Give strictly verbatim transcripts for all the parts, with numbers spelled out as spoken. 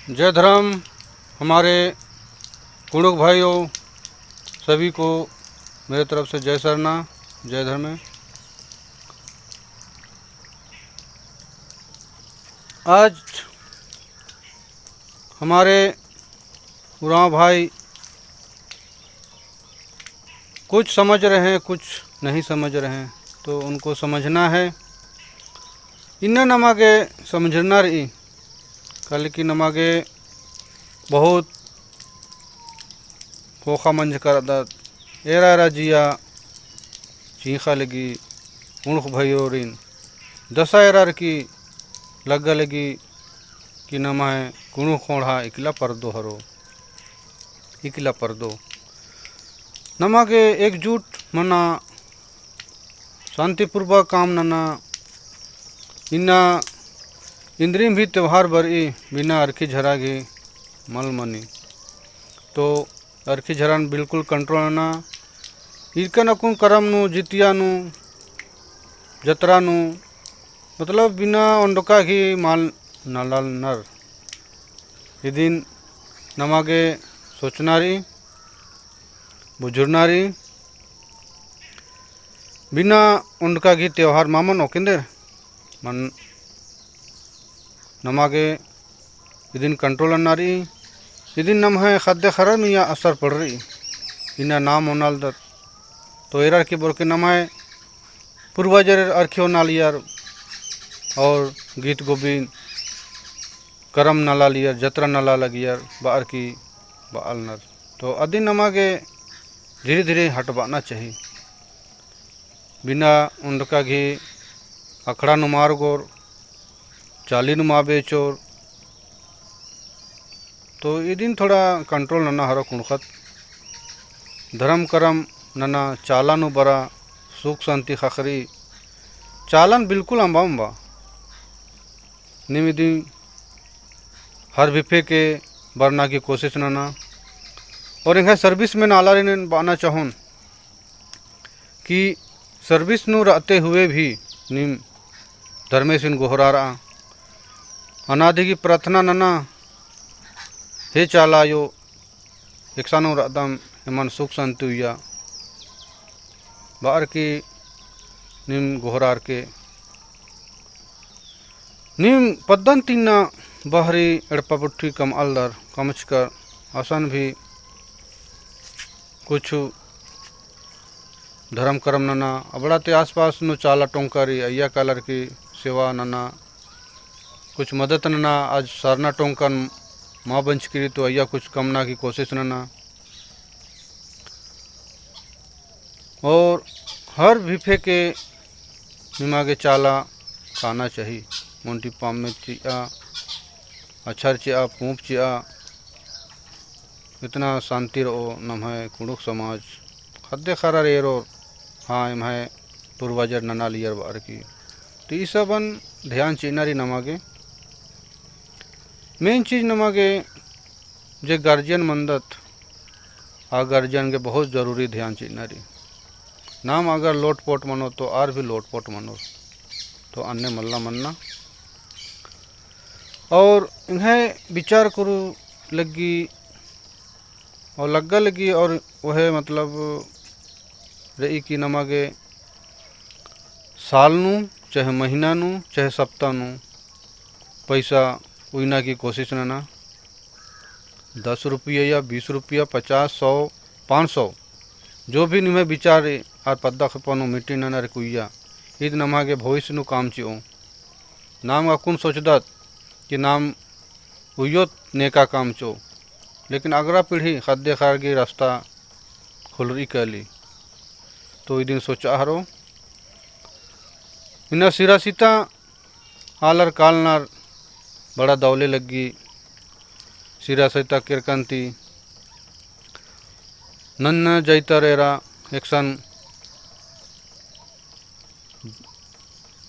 जय धर्म। हमारे कुँड़ुख़ भाइयों, सभी को मेरे तरफ से जय सरना, जय धर्मे। आज हमारे उराँव भाई कुछ समझ रहे हैं, कुछ नहीं समझ रहे हैं, तो उनको समझना है। इन्ना नमा गे समझना रई, काले कि नमा गे बहुत ख़ोख़ा मंजका रअदत, एरा एरा जिया चींख़ा लगी, कुँड़ुख़ भइयोरिन दसा एरा रई कि लग्गा लगी कि नम्है कुँड़ुख़ ख़ोंड़हा इकला परदो हरो, इकला परदो। नमा गे एकजुट मना, शांतिपूर्वक काम नना। इन्ना इन्द्रिम भी त्योहार बरई, बिना अरखी झरा गे मल मनी। तो अरखी झरान बिल्कुल control नना। इरकन अक्कुन करम नू, जितिया नू, जतरा नू, मतलब बिना ओंडका गही मल नलालनर। इदिन नमा गे सोचना रई, बुझुरना रई। बिना ओंडका गही त्योहार मा मनो केन्देर, मन नमा गे इदिन control नना रई। इदिन नम्है ख़द्द ख़र्रर नू इय्या असर पड़ रई। इन्ना नाम ओनालदत। तो एरा रई कि बरके नम्है पूर्वजर अरखी ओनालियर और गीत गोविंद करम नलालियर, जतरा नलालगियर, बअर की बआलनर। तो अदिन नमा गे धीरे धीरे हटबाना चाही। बिना ओंडका गही अखड़ा नू मा रगोर, चाली नू मा बेचोर। तो इदिन थोड़ा control नना हरो कुँड़ुख़त। धरम करम नना, चाला नू बरा, सुख शांति ख़क्खरई। चालन बिल्कुल अम्बा अम्बा। नीम इदिन हर बिफे के बरना की कोशिश नना। और एंग्है service में आलारिन बअना चाहोन कि service नू रहते हुए भी नीम धर्मेसिन गोहरारआ। अनादि की प्रार्थना नना, हे चाला आयो, एकसानो रअदम एमन सुख शांति उइया। बअर की नीम गोहरार के नीम पद्दन तिन्ना बहरी एड़पा पुट्ठी कमआलदर कमचकर असन भी कुछ धरम करम नना, अबड़ा ती आसपास नू चाला टोंका रई, अइय्या कालर की सेवा नना, कुछ मदत नना, आज सरना टोंकन मा बंचकी रई तो अइय्या कुछ कमना की कोशिश नना। और हर बिफे के निमा गे चाला काना चाही। मोन्टी पाम में चिआ, अछर चिआ, पूंप चिआ, इतना शांति रओ नम्है कुँड़ुख़ समाज। ख़द्द ख़र्रर एरोर, हाँ, एम्है पूर्वजर ननालियर बअर की। तो ई सबन ध्यान चिअना रई नमा गे। Main चीज नमा गे जे guardian मनदत, आ guardian गे बहुत जरूरी ध्यान चिअना रई। नाम अगर लोटपोट मनो तो आर भी लोटपोट मनोर, तो अन्ने मल्ला मन्ना। और एंग्है विचार कुरु लग्गी और लग्गा लग्गी और ओहे मतलब रई कि नमा गे साल नू, चाहे महीना नू, चाहे सप्ताह नू पैसा उइना की कोशिश नना। दस रुपया या बीस रुपया, पचास, सौ, पाँच सौ, जो भी निम्है विचार आर पद्दा खेप्पा नू meeting नना रई कुइया, ईद नमा गे भविष्य नू काम चिओ। नाम अक्कुन सोचदत कि नाम उइयोत नेका काम चिओ, लेकिन अगरा पीढ़ी ख़द्द ख़र्रर गे रस्ता खुलरई काली। तो इदिन सोचआ हरो। इन्ना सिरा सीता आलर कालनर बड़ा दौले लग्गी। सिरा सीता केरकन ती नन्ना जैतर एरा एकसन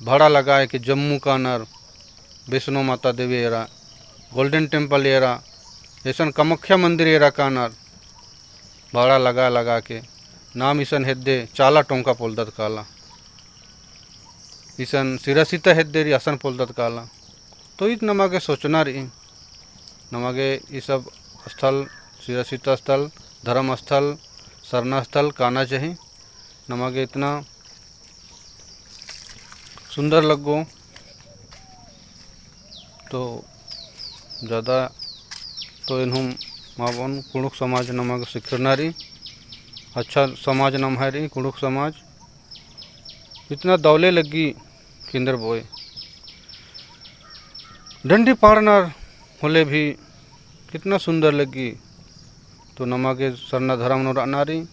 भाड़ा लगाए के जम्मू कानर, वैष्णो माता देवी एरा, Golden Temple एरा, ऐसन कामाख्या मंदिर एरा कानर, भाड़ा लगा लगा के नाम इसन हेद्दे चाला टोंका पोलदत काला। इसन सिरा सीता हेद्दे रई असन पोलदत काला। तो ईद नमा गे सोचना रई। नमा गे ई सब स्थल, सिरासिता स्थल, धर्म स्थल, सरना स्थल काना चाही। नमा गे इतना सुंदर लग्गो। तो ज्यादा तो एन हूँ मा बओन, कुँड़ुख़ समाज नमा गे सिखरना रई, अच्छा समाज नम्है रई कुँड़ुख़ समाज। इतना दौले लग्गी किंदर बओय। डंडी पाड़नर होले भी कितना सुंदर लग्गी। तो नमा गे सरना धर्म नू रअना रई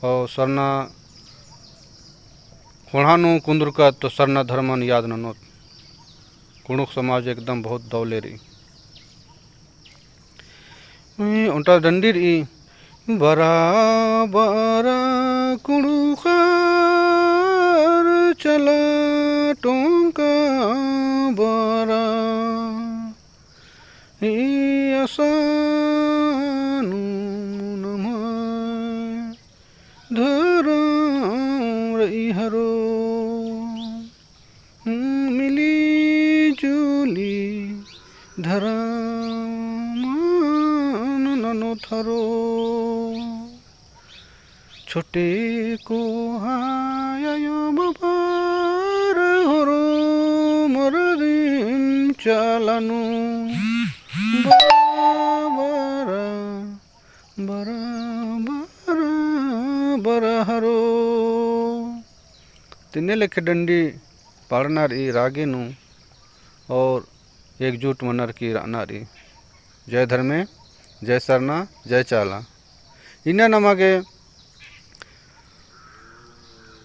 और सरना ख़ोंड़हा नू कुन्दुरकत तो सरना धर्मन याद ननोत। कुँड़ुख़ समाज एकदम बहुत दौले रई। ओन्टा डंडी रई। बरा बरा कुँड़ुख़र चला टोंका बरा। ई असानु नम्है धरम रई हरो। मिली जुली धरमन ननोत हरो। छोटे कोहा आयो बबर होरमर दिम चाला नू। बरा बरा बरा बरा हरो। तिन्ने लेखे डंडी पाड़ना रई रागे नू और एकजुट मनर की रअना रई। जय धर्मे, जय सरना, जय चाला। इन्ना नमा गे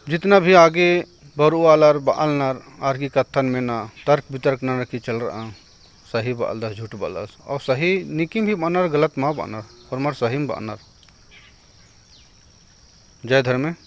जितना भी आगे बरु आलर बआलनर आर की कत्थन मेना तर्क वितर्क ननर की चलरआ, सही बआलदस झूठ बआलदस और सही निकिम भी बअनर, गलत मा बअनर, होरमर सहीम बअनर। जय धर्मे।